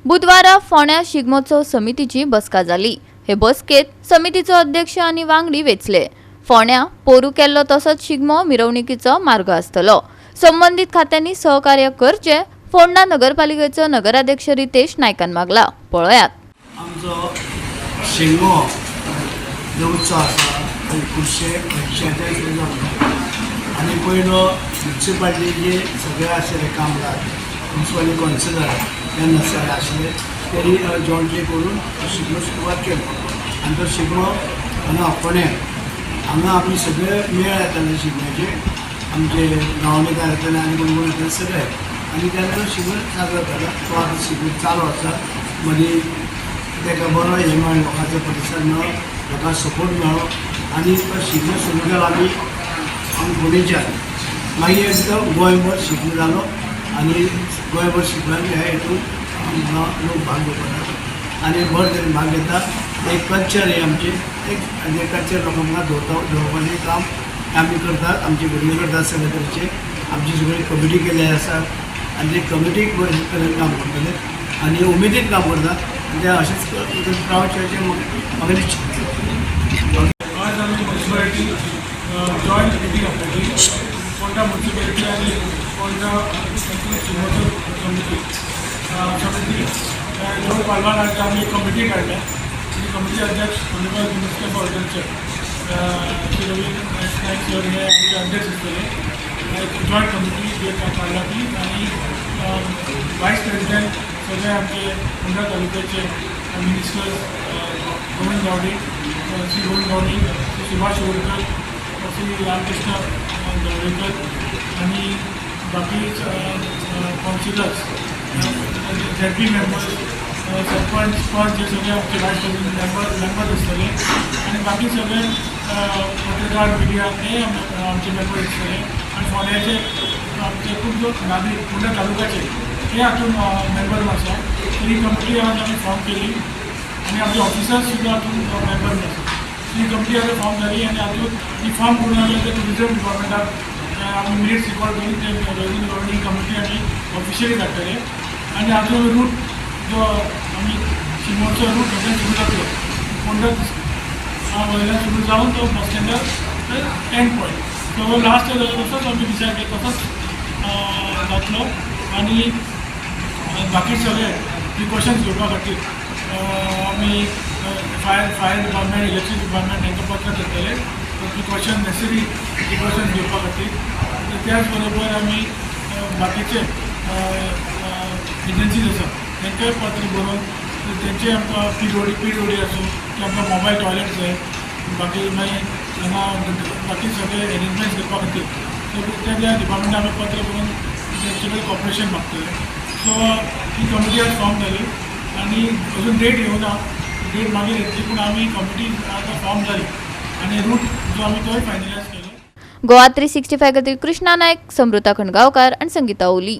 बुधवारा फोंड्या शिगमोत्सव समितीची बसका जाली. हे बसकेत समितीचो अध्यक्ष आनी वांगडी वेंचले. फोंड्या पोरू केल्लो तसोच शिगमो मिरवणुकीचो मार्ग आसतलो. संबंदीत खात्यांनी सहकार्य करचे, फोंडा नगरपालिकेचो नगराध्यक्ष रितेश नायकान मागला. पळयात. आमचो शिगमो जो उत्सव आसा तो 1981च्या सुरू जाल्लो आनी पयलो म्युन्सिपाल्टीचे सगळे आशिल्ले कामगार, म्युन्सिपाल्टी कावन्सिलर तेन्ना सगळे आशिल्ले, तेणी जॉयंटली करून तो शिगमो सुरवात केलो. आनी तो शिगमो हांगा फोंड्या हांगा आमी सगळे मेळ येताले शिगम्याचे. आमचे गांवणेकार येताले आनी कोण कोण येताले सगळे आनी तेन्ना तो शिगमो साजरो जाता. तो आतां शिगमो चालू आसा. मदीं ताका बरो हें मेळ्ळो, लोकांचो प्रतिसाद मेळ्ळो, लोकांक सपोर्ट मेळ्ळो आनी तो शिगमो सुरू केलो आमी आमी फोंडेच्यान. मागीर तो गोंयभर शिगमो जालो आनी गोंयभर शिगम्यान ह्या हितून आमकां लोक भाग घेवपाक आनी बरे तरेन भाग घेता. एक कल्चर हें आमचें एक आनी कल्चर लोकांक दवरता, दवरपाचें काम आमी करतात. आमचे भुरगे करतात सगळे तरेचे. आमची सगळी कमिटी केल्ली आसा आनी ते कमिटीक बरे तरेन काम करतले आनी उमेदीन काम करता आनी ते अशेंच रावचें अशें म्हाका दिसता. आज आमी म्युन्सिपालिटी जॉयंट मिटींग आपयली, फोंडा म्युन्सिपालिटी आनी फोंडा शिगमोत्सव समिती. समिती लोक पालवान आज आमी एक कमिटी काडल्या आनी कमिटी अध्यक्ष honourable minister for culture Shri Ravindra Naik sir हे आमचे अध्यक्ष आसतले. एक जॉयंट कमिटी जी काडल्या ती आनी वायस प्रेसिडेंट सगळे आमचे फोंडा तालुक्याचे मिनिस्टर्स गोविंद गावडे, श्री गोविंद गावडे, श्री सुभाष शिरोडकर, श्री रामकृष्ण ढवळीकर आनी बाकी कावन्सिलर्स, झेडपी मेंबर्स, सरपंच, पंच हे सगळे आमचे वायस प्रेसिडेंट मेंबर मेंबर आसतले आनी बाकी सगळे पत्रकार, मिडिया हे आमचे मेंबर आसतले आनी फोंड्याचे आमचे खूब लोक, नागरीक फोंड्या तालुक्याचे हे हातून मेंबर आसा. तर ही कमिटी आज आमी फॉर्म केली आनी आमचे ऑफिसर्स सुद्दां हातून मेंबर आसा. ही कमिटी आतां फॉर्म जाली आनी हातून ही फॉर्म करून आमी आतां टुरिजम डिपार्टमेंटाक आमी मिनिट्स रिकॉर्ड करून ते टुरिजम डिपार्टमेंट ही कमिटी आमी ऑफिशियली धाडटले. आनी हातून रूट जो आमी शिगमोचो रूट खंयच्यान सुरू जातलो, फोंडा वयल्यान सुरू जावन तो बस स्टँडार एंड पॉयंट, तो लास्ट तसोच आमी डिसायड केलो, तसोच जातलो. आनी बाकी सगळे प्रिकॉशन्स घेवपा खातीर आमी fire department, electric department हांकां पत्र करतले, प्रिकॉशन, नेसेसरी प्रिकॉशन्स घेवपा खातीर. त्याच बरोबर आमी बाकीचे एजन्सीज आसा तांकांय पत्र बरोवन तेंचे आमकां पीडोडी आसूं की आमकां मोबायल टॉयलेट जाय, बाकी मागीर हांगा बाकी सगळे एरेंजमेंट्स करपा खातीर, सो त्या त्या डिपार्टमेंटाक आमी पत्र बरोवन तेंचे कडेन कॉपरेशन मागतले. सो ही कमिटी आज फॉर्म जाली आनी अजून डेट येवना, डेट मागीर येतली, पूण आमी कमिटी आतां फॉर्म जाली आनी रूट जो आमी तोय फायनलायज केलो. गोवा 365 खातीर कृष्णा नायक, समृता खंडगांवकार आनी संगीता ओली.